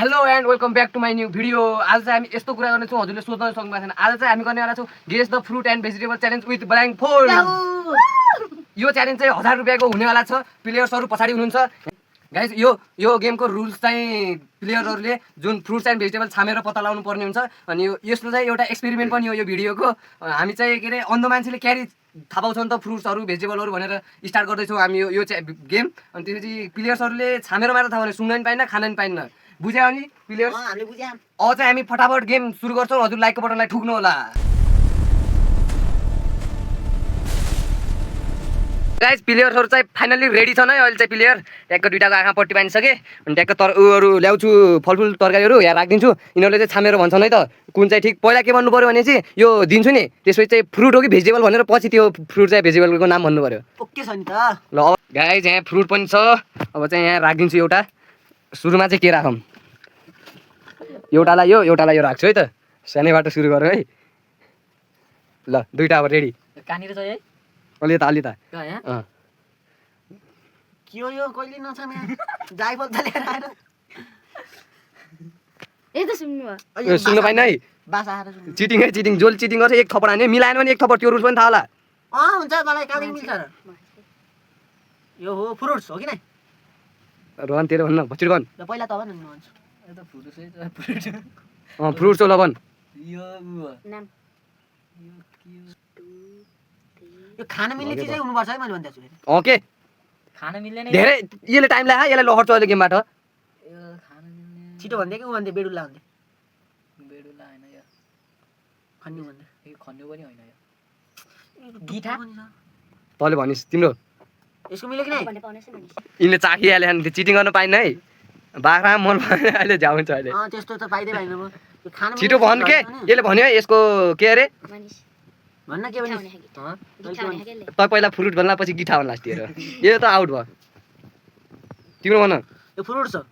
Hello and welcome back to my new video. आज चाहिँ हामी यस्तो कुरा गर्नेछौँ हजुरले सोच्न सक्नु भएको छैन। आज चाहिँ हामी गर्नेवाला छौँ guess the fruit and vegetable challenge with blank fold. यो च्यालेन्ज चाहिँ 1000 रुपियाँको हुनेवाला छ। प्लेयर्सहरू पछाडि हुनुहुन्छ। गाइस यो गेमको रुल्स चाहिँ प्लेयरहरूले जुन फ्रुट्स एन्ड भेजिटेबल छामेर पत्ता लगाउनु पर्ने हुन्छ। अनि यस्तो चाहिँ एउटा एक्सपेरिमेन्ट पनि हो यो भिडियोको। हामी चाहिँ के अरे अन्ध मान्छेले क्यारी थाहा पाउँछ नि त फ्रुट्सहरू भेजिटेबलहरू भनेर स्टार्ट गर्दैछौँ हामी यो गेम। अनि त्यसपछि प्लेयर्सहरूले छामेर मात्र थाहा भने सुन्न पनि पाइन्न, खान पनि पाइन्न। बुझ्यौ नि प्लेयर्स? हामीले बुझ्यौँ। अब चाहिँ हामी फटाफट गेम सुरु गर्छौँ। हजुर लाइकको बटनलाई ठुक्नु होला। गाइस प्लेयर्सहरू चाहिँ फाइनली रेडी छन् है। अहिले चाहिँ प्लेयर ट्याक्क दुइटाको आँखा पट्टी बाँधिसके। अनि ट्याक्क उयोहरू ल्याउँछु, फलफुल तरकारीहरू यहाँ राखिदिन्छु। यिनीहरूले चाहिँ छामेर भन्छन् है त कुन चाहिँ ठिक। पहिला के भन्नु पऱ्यो भने चाहिँ यो दिन्छु नि, त्यसपछि चाहिँ फ्रुट हो कि भेजिटेबल भनेर पछि त्यो फ्रुट चाहिँ भेजिटेबलको नाम भन्नु पऱ्यो। ओके छ नि त। ल अब गाइस यहाँ फ्रुट पनि छ। अब चाहिँ यहाँ राखिदिन्छु एउटा। सुरुमा चाहिँ के राखौँ? एउटालाई यो राख्छु है त। सानैबाट सुरु गरौँ है। ल दुइटा अब रेडी। कहाँनिर छ है? अलि त के हो यो? कहिले नछामे जाइफल त लिएर आएर ए त सुन्नु सुन्न पाइन है। बास आएर सुन्नु। चिटिङ जोल चिटिङ गर्छ। एक थप्पड हान्यो, मिलाएन भने एक थप्पड। त्यो रुल पनि थाहा होला। हुन्छ मलाई कालिङ मिल्छ र। यो हो फ्रुट्स हो कि नै? रोहन तेरो भन्न भचिर भन। ल पहिला त भन न भन्छु। ए त फ्रुट है फ्रुट फ्रुट्स हो ल भन। यो नाम यो खान मिल्ने चिजै हुनुपर्छ है मैले भन्दैछु। ओके खान मिल्दैन धेरै यसले टाइम लाग्यो। यसलाई लहर्छ अहिले गेमबाट। यो खान मिल्ने छिटो भन्दै कि उ भन्दै बेडुल्ला भन्दै? बेडुला हैन यो खन्यु भन्दै। यो खन्यु पनि हैन यो गिठा तँले भनिस् तिम्रो। यसको मिल्यो कि नै? यिनले चाखिहाले अनि चिटिङ गर्न पाइन्न है। बाख्रा मन पाएन अहिले झ्याउँछ अहिले। त्यस्तो त पाइदै पाइन म। यो खान छिटो भन के? यसले भन्यो यसको के अरे भन्न के भने? तँ पहिला फ्रुट भन्ला पछि गिठा भन्ला लास्ट यो त आउट भयो। तिम्रो भन। यो फ्रुट्स हो।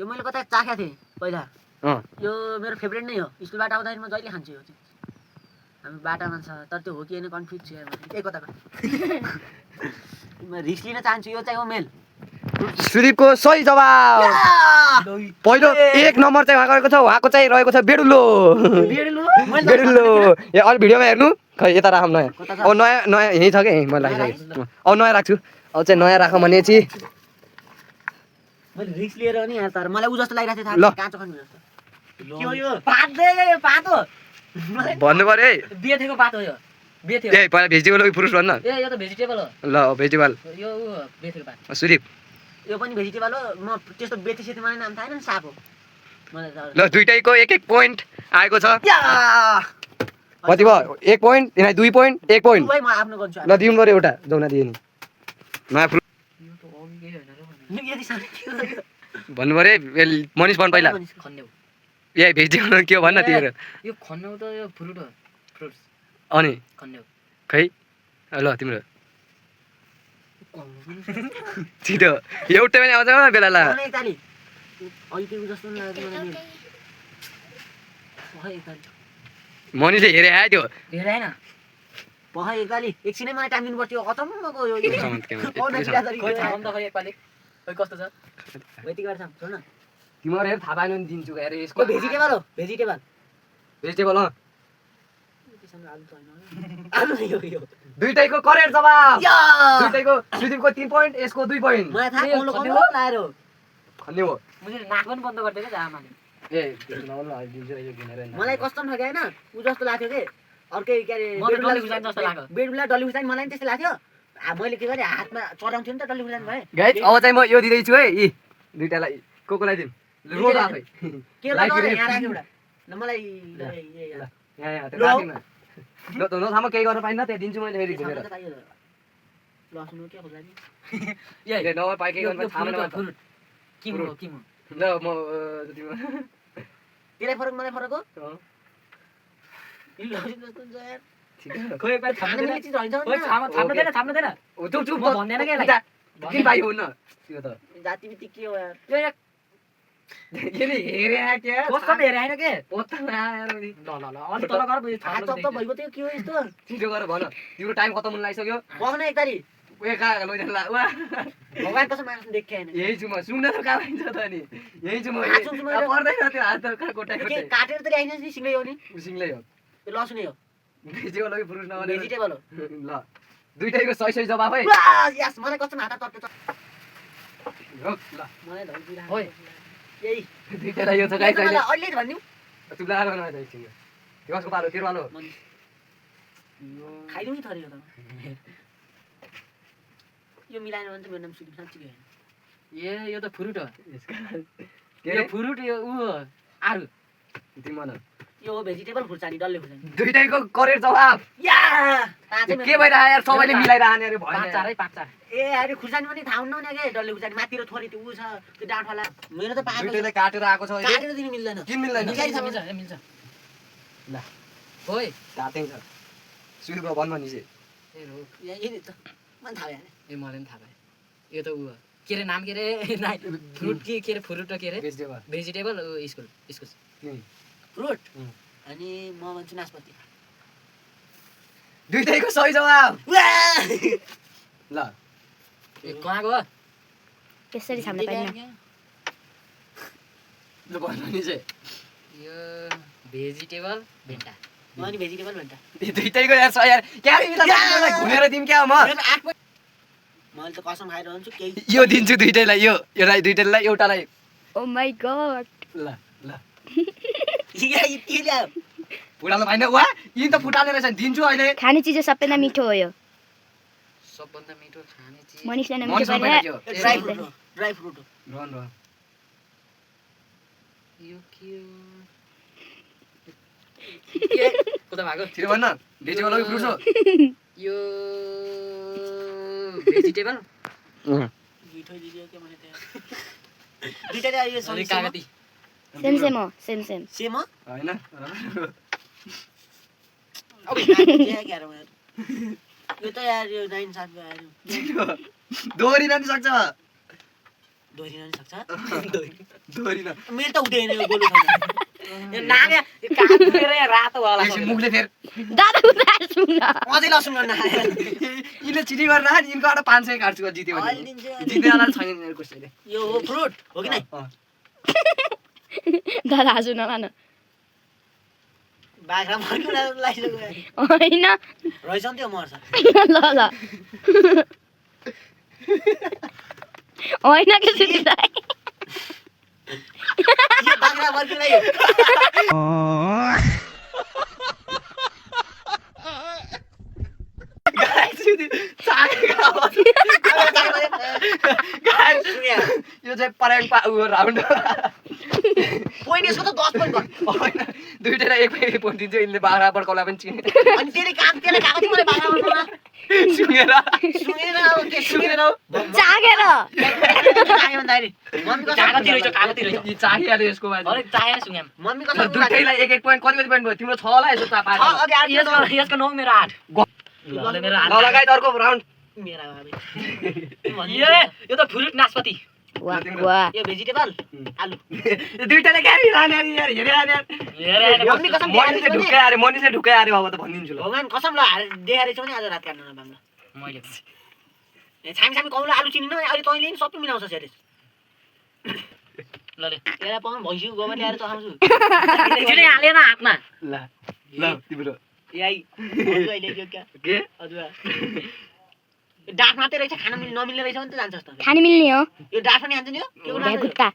यो मैले कता चाखेको थिएँ पहिला। यो मेरो फेभरेट नै हो। स्कुलबाट आउँदाखेरि म जहिले खान्छु यो चाहिँ। हामी बाटामा छ तर त्यो हो कि होइन कन्फ्युज छु यार म। एक कताको म रिस्क लिन चाहन्छु। यो चाहिँ हो मेल। सुदीपको सही जवाब। पहिलो 1 नम्बर चाहिँ उहाँ गएको छ। उहाँको चाहिँ रहेको छ बेडुल्लो। ए अहिले भिडियोमा हेर्नु। खै यता राखौँ नयाँ। अब नयाँ यहीँ छ कि मैले राखिसकेँ। अब नयाँ राख्छु। अब चाहिँ नयाँ राखौँ भने चाहिँ मैले रिस्क लिएर नि यार। तर मलाई उ जस्तो लागिरहेको थियो। ल। काँचो खन्नु जस्तो। के हो यो? पात दे यो पात हो। भन्नु पर्यो है। बेथेको पात हो यो। बेथ्यो ए पहिला भेजिटेबल हो कि फ्रुट्स भन्न। ए यो त भेजिटेबल हो। ल भेजिटेबल यो बेथेको पात। सुदीप यो पनि भेजिटेबल हो। म त्यस्तो बेतेसेती मलाई नाम थाहा छैन। साग हो मलाई त। ल दुइटैको 1-1 पोइन्ट आएको छ। कति भयो? 1 पोइन्ट, यिनीलाई 2 पोइन्ट, 1 पोइन्ट। भाइ म आफ्नो गर्छु। ल दिउँ पर्यो एउटा। जाउन दिए नि नयाँ फ्रुट यो त अघि केही हैन र नि यति सानो के हो? भन्नु पर्यो। मनिष भन् पहिला। खन्यु ए भेजिटेबल के हो भन्न तिम्रो। यो खन्यु त यो फ्रुट हो। फ्रुट्स अनि खन्यु खै ल तिम्रो छिटो एउटै पनि आउँछ बेला ला। एक ताली अहिले त्यो जस्तो नि लाग्यो मलाई। पह एक ताली मनिषले हेरे आयो त्यो। धेरै हैन। पह एक ताली एकछिनै मलाई टाइम दिनु पर्थ्यो। अचम्मको यो खै खोइ छाम त खै एकपाली। खै कस्तो छ? यति गर्छ छोड्न। तिम्रो हेर थाहा पाएन भने दिन्छु अरे यसको। यो भेजिटेबल हो। भेजिटेबल भेजिटेबल आलु त हैन। आलु नै हो यो। दुइटैको करेक्ट जवाब। दुइटैको सुदीपको 3 पोइन्ट, यसको 2 पोइन्ट। मलाई थाहा कोलो कोलो लाएर हो। खन्ने हो। मैले नाक पनि बन्द गर्दै के जामाले। ए नभन्नु अहिले दिन्छु यो किनेर। मलाई कस्तो ठग्यो हैन? उ जस्तो लाग्थ्यो के अर्कै के अरे मलाई डल्ली खुर्सानी जस्तो लाग्यो। बेडुल्ला डल्ली खुर्सानी मलाई पनि त्यस्तै लाग्थ्यो। मैले के गरेँ हातमा चढाउँथ्यो नि त डल्ली खुर्सानी भए। गाइस अब चाहिँ म यो दिँदैछु है। यी दुइटालाई कोलाई दिउँ। रोज आफै के लगाएर यहाँ राख्यो एउटा। ल मलाई यहाँ राखिन। ल त नथामा केही गर्न पाइन्न। त्यहाँ दिन्छु मैले फेरि घुमेर। लसुन के खोज्लानी? ए नभए पाइ केही गर्न थाहा छैन। फ्रुट किमो किमो। ल म तेलाई फरक मलाई फरक हो। लसुन जस्तो हुन्छ यार। खोइ एकपाल खाने मिल्ने चिज हैन। खोइ छाम्न देन। चुप म भन्दैन के ल। किन पाइ हुन्न त्यो त। जाति बिति के हो यार? यो यसले हेरे के कस्तो हेरे हैन के? पत्ता नआएर नि। ल अलि तल गर बुझ्यो। हात चप्प भइगयो त्यो के हो यस्तो? छिटो गरेर भन। तिम्रो टाइम खतम हुन लागिसक्यो। बग्न एक ताली उयो कहाँ लैजानु ला वा भगवान कसम मान्छे देखे हैन यही छु म सुन्न त कहाँ पाइन्छ त नि यही छु म हात सुन्छु मैले। पर्दैन त्यो हात त कहाँ कोटाइ के कोटाइ काटेर त ल्याइन्छ नि सिङ्गै हो नि उसिङलै हो यो लसुन हो भेजिटेबल कि फ्रुट नभने भेजिटेबल हो ल दुईटैको सही सही जवाब है यस मलाई कस्तो हात तट्छ रोक ल मलाई धौजिरा ओइ। यही दुईटैलाई यो छ गाइस अहिले मलाई अहिले भन्नु तुला आलो न त एकछिन यो कसको पालो तेरो पालो खाइदिउँ नि थरी त यो मिलाएन भने त मेरो नाम सुदीप साँच्चै होइन यो त फ्रुट हो के यो फ्रुट यो उ हो आलु तिम्रो यो हो भेजिटेबल खुर्सानी डल्ले खुर्सानी दुईटैको करेक्ट जवाब या के भइरहेको यार सबैले मिलाएर आने अरे पाँच भएन चार है पाँच चार ए अरे खुर्सानी पनि थाहा हुन्न नि के डल्ले खुर्सानी माथितिर थोरै त्यो उ छ त्यो डाँठवाला मेरो त पाएको दुईटैले काटेर आएको छ अहिले काटेर दिनु मिल्दैन किन मिल्दैन मिलाइ मिल्छ मिल्छ मिल्छ ल ओइ काटेङ छ सुरुको बन्द नि चाहिँ ए रो यही त मलाई थाहा भएन ए मलाई पनि थाहा भयो यो त उ हो के अरे नाम के अरे नाइ फ्रुट के अरे फ्रुट के अरे भेजिटेबल भेजिटेबल इस्कुस फ्रुट अनि म भन्छु नासपति दुईटैको सही जवाब ल ए कहाँको हो त्यसरी छाम्न पाइन्न ल भन्नु नि चाहिँ यो भेजिटेबल भेन्टा म अनि भेजिटेबल भन्छ दुईटैको यार सही यार क्या मिलाएर घुमेर दिम क्या म मैले त कसम खाएर हुन्छु केही यो दिन्छु दुईटैलाई यो एउटालाई दुईटैलाई एउटालाई ओ माई गॉड ल ल के ल्यायो फुटाल्नु भएन वा यिन त फुटाल्ने रहेछ दिन्छु अहिले खाने चिज सबैभन्दा मिठो हो यो सबभन्दा मिठो खाने चिज मनिषलाई मन नमिठो सबै पारे लाग्यो ड्राई फ्रुट हो ड्राई फ्रुट हो रहन रह यो के हो के कता भएको छिटो भन्न भेजिटेबल हो कि फ्रुट्स हो यो भेजिटेबल मिठो दिदियो के मैले त्यहाँ दुईटा यो अनि कागती सेम सेम हो सेम सेम सेम हो होइन अब के यार यो त यार यो 9 7 आयो दोहोरिन नि सक्छ दोहोरिन नि सक्छ दोहोरिन मेरो त हुँदैन यो गोलु छैन यो नाग यो काग फुटेर यहाँ रातो वाला एकछिन मुखले फेर दादा उतार सुन्न अझै लसुन गर्न आयो यिनले चिनी गरेर राख यिनकोबाट 500 काट्छु जित्यो भने अहिले दिन्छु जित्नेवाला छैन यिनीहरू कसैले यो हो फ्रुट हो कि नै दादा हाँसु नलान बाख्रा मर्नु लागिसक्यो होइन रहेछ नि त्यो मर्छ ल ल होइन के सुन्दै यो बाख्रा मर्नु लाग्यो यो चाहिँ पर्याङ राउन्ड पोइन्ट यसको त 10 पोइन्ट भयो होइन दुईटैलाई एक पोइन्ट दिन्छु यिनले बाख्रा बड्काउला पनि चिने अनि त्यसले गएको थियो मलाई बाख्रा मर्नुमा सुँगेर सुँगेर अब के सुँगेर हो चागेर आयो भन्दाखेरि मम्मी कागती रहेछ कसम कागती रहेछ यी चाहिहाल्यो यसको बारे अरे चाहिएन सुन्याम मम्मी कसम दुईटैलाई एक एक पोइन्ट कति पोइन्ट भयो तिम्रो 6 होला यसो चापा अघि आठ यसको 9 मेरो 8 ल मेरो 8 ल लगाइ अर्को राउन्ड मेरा बाबे यो त फ्रुट नासपति वाह वाह यो भेजिटेबल आलु दुईटैले क्यारी लाने यार हेरे यार मम्मी कसम मनिसले ढुक्कै आरे मनिसले ढुक्कै आरे अब त भनिदिन्छु ल भगवान कसम ल देखाएर छ भने आज रात काट्न नपाम ल मैले छामी छामी कौला आलु चिनिन अहिले तैँले नि सबै मिलाउँछ सेरेस ल ले तेरा पाउँ भैँसीको गोबर ल्याएर चखाउँछु छिटै हालेन हातमा ल ल तिम्रो यही अहिले यो क्या के अदुवा यो डाँठ मात्रै रहेछ खान नमिल्ने रहेछ भने त जान्छ जस्तो खानु मिल्ने हो यो डाँठ पनि हान्छ नि हो के को डाँठ भ्यागुत्ता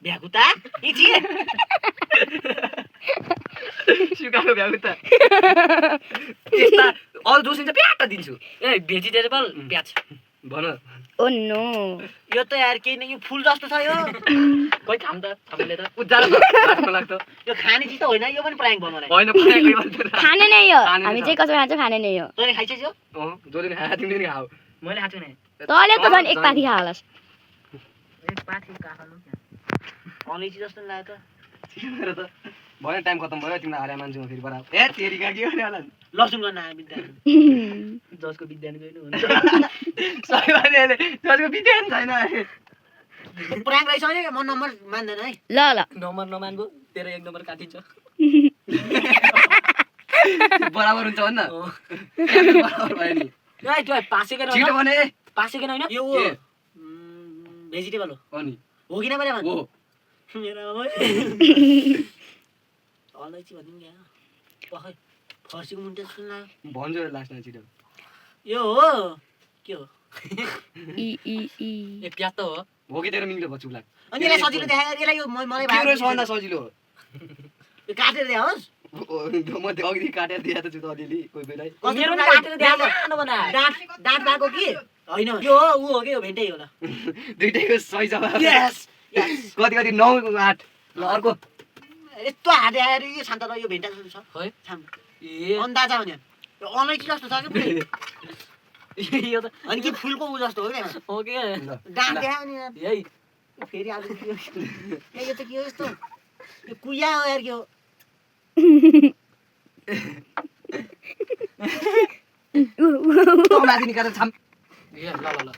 भ्याकुता ए छि सुकाएको भ्याउ त यस्ता अल जोसिन्छ प्याट दिन्छु ए भेजिटेबल प्याज भन ओ नो यो त यार केही न यो फुल जस्तो छ यो खोइ खाम त तपाईँले त उज्यालो लाग्न लाग्छ यो खाने चिज त होइन यो पनि प्राङ्क बनाउलाई होइन परेको खाने नै हो खाने हामी छ। चाहिँ कसो खान्छौँ खाने नै हो तैँले खाइछस् यो जसले खा तिमीले नि खाऊ मैले खाएको छैन तैँले त झन् एक पाथी खा होलास् एक पाथी काफालु अलैँची जस्तो नि लाग्यो मेरो त भयो टाइम खतम भयो तिमीलाई हारे मान्छे म फेरि बराबर ए तेरिका के गर्ने होला त लसुन गर्न आयो विद्यार्थी जसको विद्यान गएन हुन्छ सही भने अहिले जसको बित्या नि छैन अहिले। प्राङ्क रहेछ भने म नम्बर मान्दैन है ल ल नम्बर नमान्बो तेरो एक नम्बर काटिन्छ बराबर हुन्छ भन्न बराबर भयो नि ए त्यो पासेको छिटो होइन भने पासेको होइन यो के? भेजिटेबल हो अनि हो कि नभए हो मेरो अलैँची भनिदिउँ क्या पखै फर्सीको मुन्टे जस्तो लाग्यो भन्छु लास्टमा छिटो यो हो के हो ए प्याज त हो हो कि तेरो मिङ्गो भयो चुला अनि यसलाई सजिलो देखाएर यसलाई यो मलाई तिम्रो सबभन्दा सजिलो हो यो काटेर देखाओस् म त्यो अघि काटेर दिएको छु त अलिअलि कोही बेला मेरो पनि काटेर देखाएको डाँट डाँट भएको कि होइन यो हो ऊ हो कि यो भेन्टै हो ल दुइटैको सही जवाब यस कति कति 9 8 ल अर्को यस्तो हाते आएर यो शान्त र यो भेन्टा जस्तो छ है छाम ए अन्दाजा भने यो अलैँची जस्तो छ कि पुरै यो त अनि कि फुलको ऊ जस्तो हो क्या हो के डाँट देखायो नि यार। यही फेरि आज यो त के हो यस्तो यो कुया हो यार के हो माथि निकालेर छाम ए ल ल ल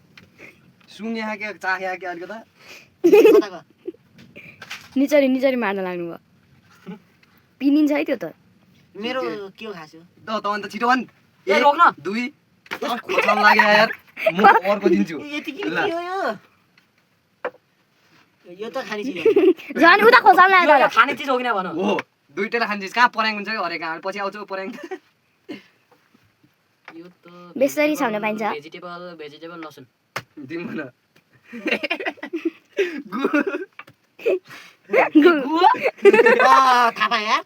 सुङ यहाँ के चाह यहाँ के अलिकता कताको निचरी निचरी मार्न लाग्नु भयो पिनिन्छ है त्यो त मेरो के हो खास हो त अन्त छिटो भन् ए रोक्न 2 खोज्न लाग्यो यार म अर्को दिन्छु यति के हो यो यो त खाने चिज झन् उता खोसाल्न आयो यो तर खाने चिज हो कि न भन हो दुईटैलाई खान्छ कहाँ पर्याङ हुन्छ कि हरेक पछि आउँछ पर्याङ यो त बेसरी छाउन पाइन्छ भेजिटेबल लसुन दिउँ न थाहा पाएँ यार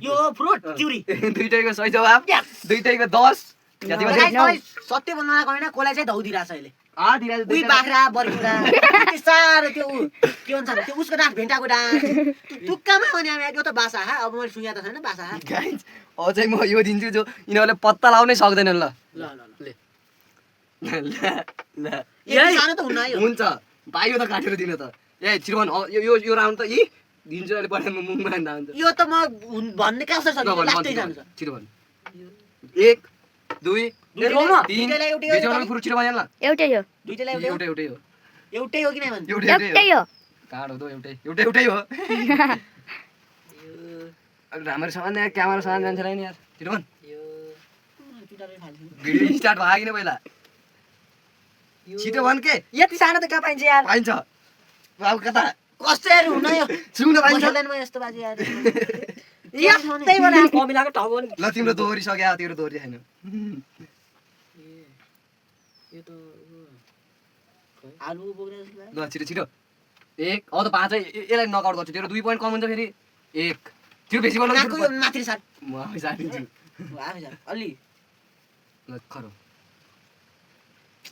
यो फ्रुट चिउरी दुईटैको सही जवाब दुईटैको 10 जति मलाई सत्य भन्नुलाई गएन कसलाई चाहिँ धौ दिइरहेछ अहिले आ दिरा उही बाख्रा बर्खुरा यति साह्रो त्यो के भन्छ त्यो उसको डाँट भेन्टाको डाँट टुक्कामा भने हामी यो त बासा हा अब मैले सुँगा त छैन बासा हा गाइज अझै म यो दिन्छु जो यिनीहरूले पत्ता लाउनै सक्दैनन् ल ल ल ल ल ल यति सानो त हुन्न है यो हुन्छ भाइ यो त काटेर दिनु त ए छिटो भन यो यो राउन्ड त यी दिन्छु अहिले पठाएर म मुङमा हान्दा हुन्छ यो त म भन्ने कहाँ छ ल भन लास्टै जानु छ छिटो भन 1 2 रोक्न 3 दुईटैलाई एउटै हो भेजिटेबल फ्रुट छिटो भन ल एउटै हो दुईटैलाई एउटै हो एउटै हो एउटै हो कि नै भन्छ एउटै एउटै हो काँड हो त एउटै हो अब हाम्रो सामान यहाँ क्यामेरा सामान जान्छ नि यार छिटो भन यो चुटाले फाल्छु भिडियो स्टार्ट भयो कि न पहिला छिटो भन के यति सानो त कहाँ पाइन्छ यार पाइन्छ अब कता कसरी हुन यो सुन्न पाइन्छ मसलदानमा यस्तो बाजे यार यतै भने कमिलाको टाउको नि ल तिम्रो दोहोरी सक्यो तेरो दोहोरी छैन यो त आलु बोक्ने जस्तो लाग्यो। ल छिटो छिटो 1 अब त 5 यसलाई नकआउट गर्छु तेरो 2 पोइन्ट कम हुन्छ फेरि 1 छिटो बेसी गर्नु नाकको यो माथि साथ म आफै साटिन्छु आफै साथ अलि ल खरो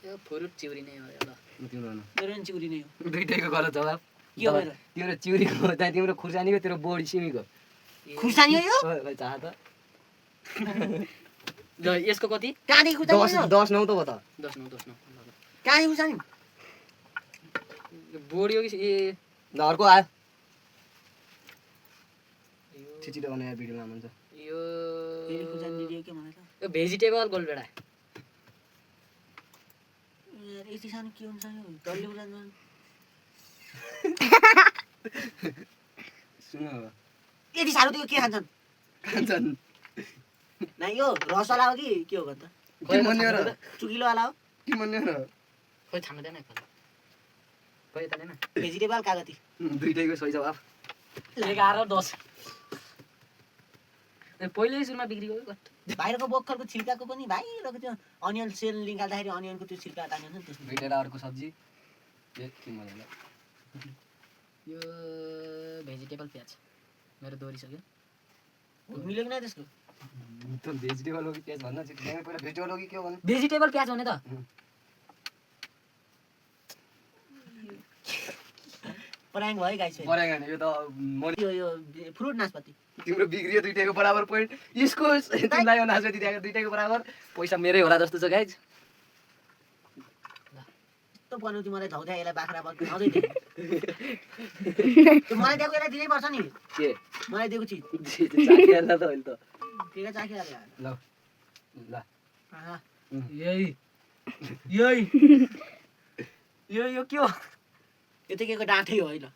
यो फ्रुट चिउरी नै हो ल ल तिम्रो भन मेरो पनि चिउरी नै हो दुईटैको गलत जवाब के हो मेरो तिम्रो चिउरीको चाहिँ तिम्रो खुर्सानीको तेरो बोडी सिमीको खुर्सानी हो यो भाइ चाह त ल यसको कति कहाँदेखि खुर्सानी हो 10 9 त हो त 10 9 10 9 कहाँदेखि खुर्सानी बोडी हो कि ए ल अर्को आयो छिटो बनाएर यार भिडियो लामो हुन्छ यो फेरि खुर्सानी दिदियो के मलाई त यो भेजिटेबल गोलभेडा यार यति सानो के हुन्छ यो डल्ले खुर्सानी सुन अब यति साह्रो त्यो के खान्छन् खान्छन् न यो रसवाला हो कि के हो भन्छ के भन्ने हो र चुकिलोवाला हो के भन्ने हो र खोइ थाहा हुँदैन खोइ त हैन भेजिटेबल कागती दुईटैको सही जवाब 11 10 ए पहिल्यै सुरुमा बिक्री गयो कट बाहिरको बोक्खरको छिल्काको पनि बाहिरको त्यो अनियन सेल निकाल्दाखेरि अनियनको त्यो छिल्का हटाउने हुन्छ नि त्यसमा दुईटैलाई अर्को सब्जी ए के मलाई यो भेजिटेबल प्याज मेरो दोहोरिसक्यो मिल्यो कि नै त्यसको त भेजिटेबल हो कि प्याज भन्न चाहिँ पहिला भेजिटेबल हो कि के हो भन्नु भेजिटेबल प्याज हो नि त पराङ भयो गाइस परेन हैन यो त मनि यो फ्रुट नासपाती तिम्रो बिग्रियो दुईटैको बराबर पोइन्ट यसको तिमीलाई यो नासपाती दिएको दुईटैको बराबर पैसा मेरै होला जस्तो छ गाइज यस्तो बनाउँछु मलाई धौधा यसलाई बाख्रा बल्कि अझै दिए त्यो मलाई दिएको यसलाई दिनै पर्छ नि के मलाई दिएको चिज चाखिहाल्ला त अहिले त के चाखिहाल्यो ल ल यही यही यो के हो यो त के को डाँठै हो है ल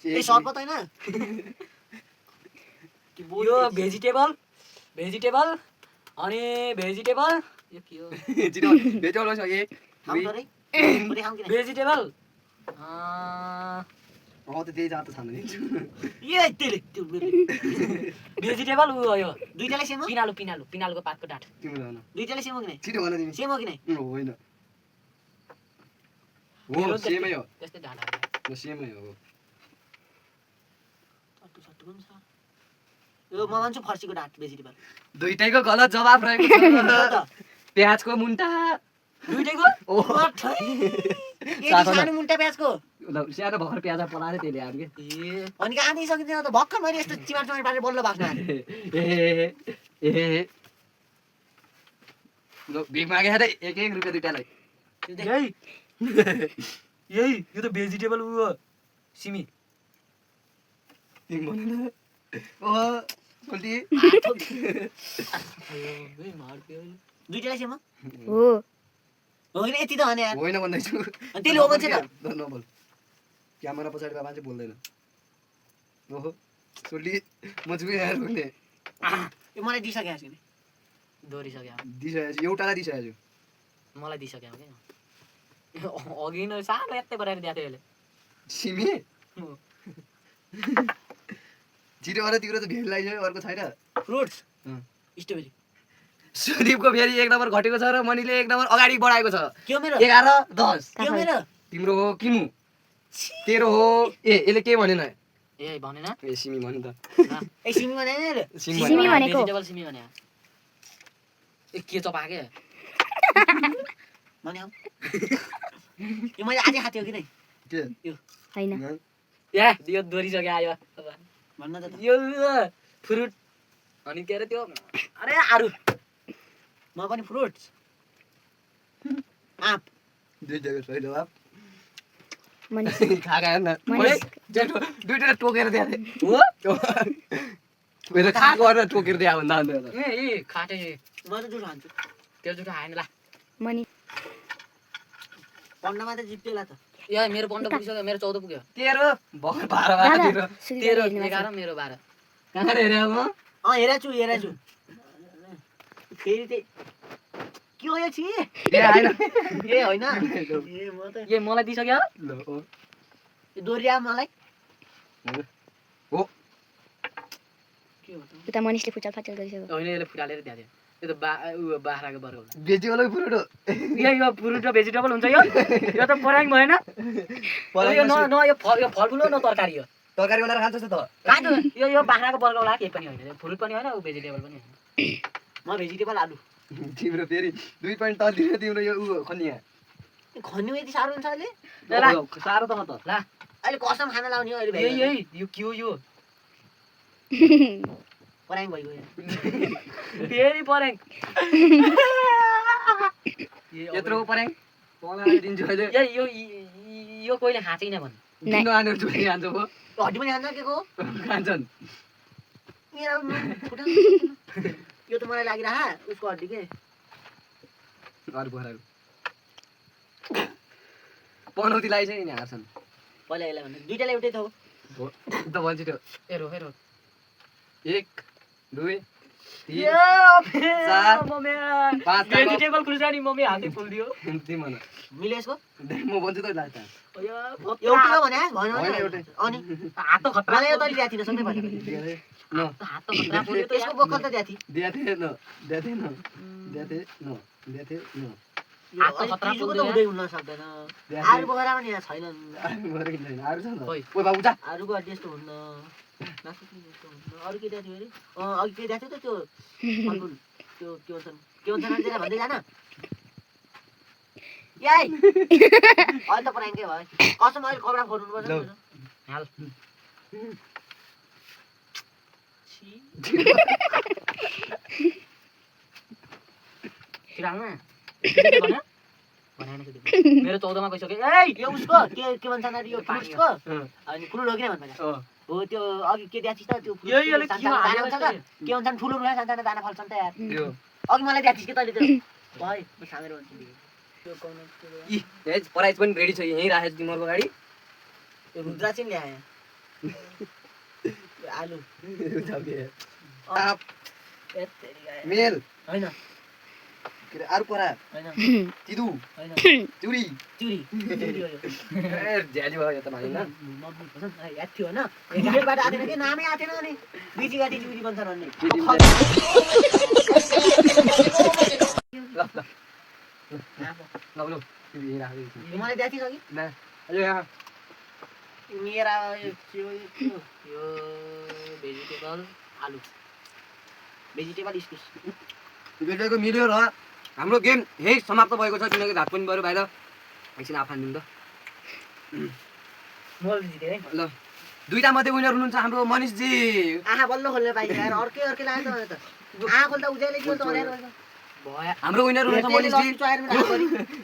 ए ए सर्बत होइन यो भेजिटेबल अनि भेजिटेबल यो के हो भेजिटेबल छ ए खाऊ त रे पुरै खाऊ किन भेजिटेबल त त्यही जात छान्न दिन्छु ए तेले त्यो भेजिटेबल उ हो यो दुईटाले सेम हो पिनालुको पातको डाँठ तिम्रो भन दुईटाले सेम हो कि नै छिटो भन तिमी सेम हो कि नै होइन हो सेमै हो त्यस्तै डाँठ सेमै हो सट्टु सट्टु पनि छ यो म मान्छु फर्सीको डाँट भेजिटेबल दुईटैको गलत जवाब रहेको छ प्याजको मुन्टा दुईटैको ओ सानो मुन्टा प्याजको सानो भर्खर प्याज पलाएर त्यसले आएर के ए अनि आधी सकिँदैन त भक्कन मैले यस्तो चिमार चिमार पारेर बल्ल बाँच्न ए ल भिख मागे त 1 रुपैयाँ दुईटालाई यही यो त भेजिटेबल उ हो सिमी तिमी भन ओ सोल्टी दुईटालाई सेम हो हो कि यति त भने यार होइन भन्दैछु अनि त्यसले हो भन्छ त नबोल क्यामेरा पछाडि मान्छे बोल्दैन ओहो सोल्टी म चाहिँ यहाँ रुक्ने यो मलाई दिइसकेको छु नि दोहोरिसक्यो दिइसकेको छु एउटालाई दिइसकेको छु मलाई दिइसक्यो क्या अघि नै सानो यत्तै बनाएर दिएको थियो यसले सिमी छिटो गरेर तिम्रो त भेट लगाइसक्यो अर्को छैन फ्रुट्स अँ। स्ट्रबेरी सुदीपको फेरि 1 नम्बर घटेको छ र मनिले 1 नम्बर अगाडि बढाएको छ के हो मेरो 11 10 के हो मेरो तिम्रो हो किमु तेरो हो ए यसले के भनेन ए भनेन ए सिमी भन्नु त ए सिमी भने नि सिमी भनेको भेजिटेबल सिमी भने ए के चपाके भने हौ यो मैले आधी खाथ्यो कि नै के होइन या यो दोहोरिसक्यो आयो भन्न त यो फ्रुट अनि के अरे त्यो अरे आरु म पनि फ्रुट्स आँप दुईटाको सही जवाब मनिष खाका न मनिष दुईटा टोकेर दिएको हो मेरो खाएको गरेर टोकेर दिएको भन्दा अन्त ए खाटे म त जुठो खान्छु त्यो जुठो खाएन ला मनिष पन्ध्रमा त जित्यो त यो मेरो 15 पुगिसक्यो मेरो 14 पुग्यो तेरो भर 12 दादा तेरो सुधीर 11 मेरो 12 कहाँ हेरे म हेरेको छु फेरि त्यही के हो यो छि ए हैन ए होइन ए म त ए मलाई दिइसक्यो ल ओ यो दोहोऱ्या मलाई हो के हो त उता मनिषले फुचाल फाचल गरिसक्यो होइन यसले फुटालेर दिएको थियो यो त बाख्राको वर्ग होला भेजिटेबलै फ्रुट हो यो फ्रुट र भेजिटेबल हुन्छ यो यो त पराङ भएन यो न यो फलफुल हो न तरकारी हो तरकारी बनाएर खान्छस् त कहाँ त यो बाख्राको वर्ग होला केही पनि होइन फ्रुट पनि होइन भेजिटेबल पनि होइन म भेजिटेबल आलु तिम्रो फेरि 2 पोइन्ट तल्तिर तिम्रो यो उ खनिया खन्नु यति साह्रो हुन्छ अहिले साह्रो त त ला अहिले कसम खान लाउने हो अहिले यही यही यो के हो यो पराङ भइगयो यहाँ फेरि पराङ यत्रो परेङ पलाएर दिन्छु अहिले यही यो कोहीले खाँचैन भन् किन आनेर चुली खान्छ भो हड्डी पनि खान्छ के को खान्छन् मेरो फुटा यो त मलाई लागिरह उसको हड्डी के अरू बोराहरू पनौती लगाइसक्यो नि हार्छन् पहिला यसलाई भन्नु दुईटाले एउटै थौ हो त भन्छ त्यो हेरो हेरो 1 2 3 ए चार, मम्मी 5 भेजिटेबल खुर्सानी मम्मी हातै खोलिदियो तिमीमा मिल्यो यसको म भन्छु त लास्ट एउटै हो भने भन्नु होइन, न। एउटै। अनि हात त खतरा मलाई यो तैँले दिएको थिइनँ सबै भने न हात त खतरा पुग्यो त यसको बोकल त दिएको थिएँ दियाथे न दियाथे न दियाथे न दियाथे न यो हात त अलिक खतरा तिजोको त पुग्दैन। हुँदै हुन सक्दैन दियाथे आलु बोकेर पनि यहाँ छैनन् आलु भएर किन आलु छ नि खोइ। ओइ बाबु जा आलुको हड्डी यस्तो हुन्न नासुक्ने यस्तो हुन्न अरू के दिएको थियो अरे अघि के दिएको थियो त त्यो फलफुल त्यो के भन्छन् अरे भन्दै जान याइ अहिले त पराङ्कै भयो कसम अहिले कपडा खोल्नुपर्छ लौ। नि त। हाल छी। किरालमा भने मेरो 14 मा गइसक्यो ए यो उसको के भन्छन् अरे यो फ्रुट्सको अनि फ्रुट हो कि भन्छ अँ हो त्यो अघि के दिएको थिइस् त त्यो यो यसले सानो के सानो हालेको दाना हुन्छ त के भन्छन् ठुलो ठुलो सानो सानो दाना फल्छन् त यार यो अघि मलाई दिएको थिइस् कि तैँले त्यो भाइ म सामेर भन्छु त्यो इ हेज प्राइस पनि रेडी छ यही राखेको तिमीहरूको गाडी त्यो रुद्रा चाहिँ ल्याए आलु आप ए तेरी मेल हैन के अरे अरु परा हैन तिदु हैन चुरी चुरी चुरी हो यो ए झ्याली भयो त भाइ न मम्मी भन्छ याद थियो हैन एकबाट आथेन के नामै आथेन अनि बिजी गाडी चुरी बन्छ भन्ने ल ल तिमी राख मलाई द्याथि छ कि न अझै यहाँ मेरा यो भेजिटेबल आलु भेजिटेबल इस्कुस भिडियोको मिल्यो र हाम्रो गेम यही समाप्त भएको छ किनकि रात पनि भयो बाहिर एकछिन आफा दिउँ त मोल जिते है ल दुईटा मध्ये विनर हुनुहुन्छ हाम्रो मनिषजी आहा बल्ल खोल्न पाइन्छ यार अर्कै लाग्यो त मलाई त आहा खोल्दा उज्याले के त अरे भयो हाम्रो विनर हुनुहुन्छ मनिषजी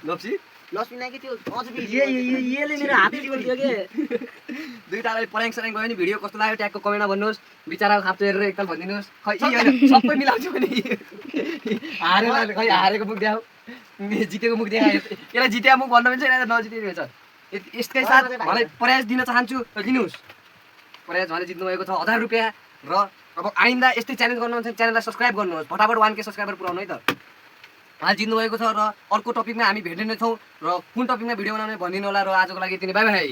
लप्सी लक्ष्मी नाकी त्यो अझ यसले मेरो हात चिबल्थ्यो के दुईटालाई पर्याङ सराङ गयो भने भिडियो कस्तो लाग्यो ट्यागको कमेन्टमा भन्नुहोस् बिचराको खाप्चो हेरेर एकताल भनिदिनुहोस् खै यी होइन सबै मिलाउँछु भने हारेर खै हारेको मुख देखाऊ जितेको मुख देखायो यसलाई जितेको मुख भन्नु पनि छैन नजितेको रहेछ यसकै साथ मलाई प्रयास दिन चाहन्छु लिनुहोस् प्रयास भने जित्नु भएको छ 1000 रुपियाँ र अब आइन्दा यस्तै च्यालेन्ज गर्नुहुन्छ च्यानललाई सब्स्क्राइब गर्नुहोस् फटाफट 1K सब्स्क्राइबर पुऱ्याउनु है त उहाँले जित्नु भएको छ र अर्को टपिकमा हामी भेट्ने नै छौँ र कुन टपिकमा भिडियो बनाउने भनिदिनु होला र आजको लागि यति नै बाई बाई